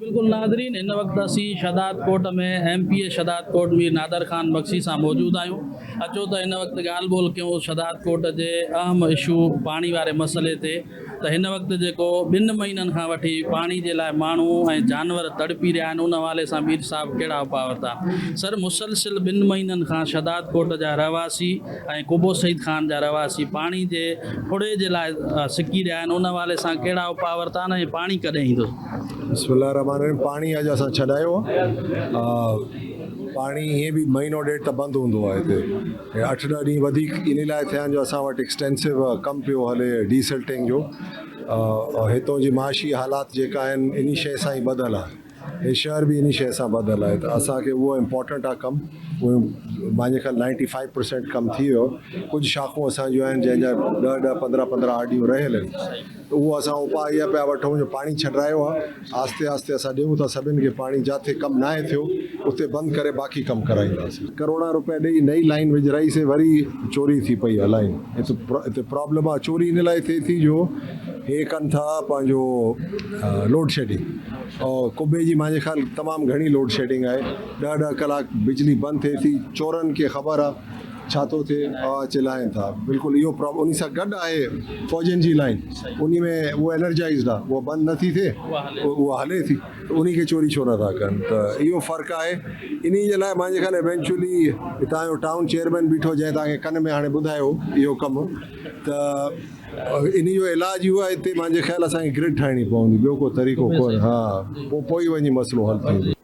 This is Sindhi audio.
بلڪل ناظرين هن وقت اسين Shahdad Kot ۾ M P A Shahdadkot Mir Nadir Khan Magsi سان موجود آهيون اچو ته هن وقت ڳالهه ٻولهه ڪيون شھداد ڪوٽ جي اهم اشو پاڻي واري مسئلي تي ته هن وقت جيڪو ٻن مهينن کان وٺي پاڻي جي لاء ماڻهو ۽ جانور تڙپي رهيا آهن ان حوالي سان مير صاحب ڪهڙا اپاء ورتا سر مسلسل ٻن مهينن کان شھداد ڪوٽ جا رهواسي ۽ قبو سعيد خان جا رهواسي پاڻي جي ڦڙي جي لاء سڪي رهيا آهن ان حوالي سان ڪهڙا اپاء ورتا آهن ۽ پاڻي ڪڏهن ايندو. بسم الله الرحمٰن الرحيم پاڻي اڄ اسان ڇڏايو آهي پاڻي ائين به مهينو ڏيڍ ته بند هوندو آهي هتي اٺ ڏهه ڏينهن وڌيڪ ان لاء ٿيا آهن جو اسان وٽ ايڪسٽينسو ڪم پيو هلي ڊي سلٽنگ جو هتون جي معاشي حالات جيڪا آهن انهي شيء سان ئي ٻڌل آهي هي شهر به انهي شيء سان ٻڌل آهي ته اسان کي اهو امپورٽنٽ آهي ڪم اهو مانجي خيال نائنٽي فائيو پرسينٽ ڪم ٿي ويو ڪجهه شاخون اسان جون آهن جنهن جا ڏهه ڏهه پندرهن پندرهن آر ڊيون رهيل آهن ته اهو اسان اپاء اها پيا وٺون جو پاڻي ڇڏرايو آهي آهستي آهستي اسان ڏيون ٿا سڀن کي پاڻي جاٿي ڪم ناهي ٿيو اتي بند ڪري باقي ڪم ڪرائينداسين. ڪروڙا روپيا ڏئي نئين لائين وجهرائي سي وري چوري ٿي پئي آهي لائين هتي پرابلم آهي چوري ان لاء ٿئي ٿي جو هي ڪن ٿا پنهنجو لوڊ شيڊنگ اور قبي جي مانجي خيال تمام گهڻي لوڊ شيڊنگ آهي ڏهه ڏهه ڪلاڪ بجلي بند ٿئي ٿي چورن کي خبر آهي ڇا ٿو ٿئي آواز چلائين ٿا بلڪل اهو پرابلم انهي سان گڏ آهي فوجين جي لائين انهي ۾ اهو انرجائزڊ آهي اها بند نٿي ٿئي اها هلي ٿي ته انهي کي چوري ڇو نٿا ڪن ته اهو فرق آهي انهي جي لاء مانجي خيال ايونچولي هتان جو ٽائون چيئرمين بيٺو جنهن توهان کي ڪن ۾ هاڻي ٻڌايو اهو ڪم ته انهي جو علاج اهو آهي هتي مانجي خيال اسان کي گرڊ ٺاهڻي پوندي ٻيو ڪو طريقو ڪونهي ها پوء پوء ئي وڃي مسئلو حل ٿيندو.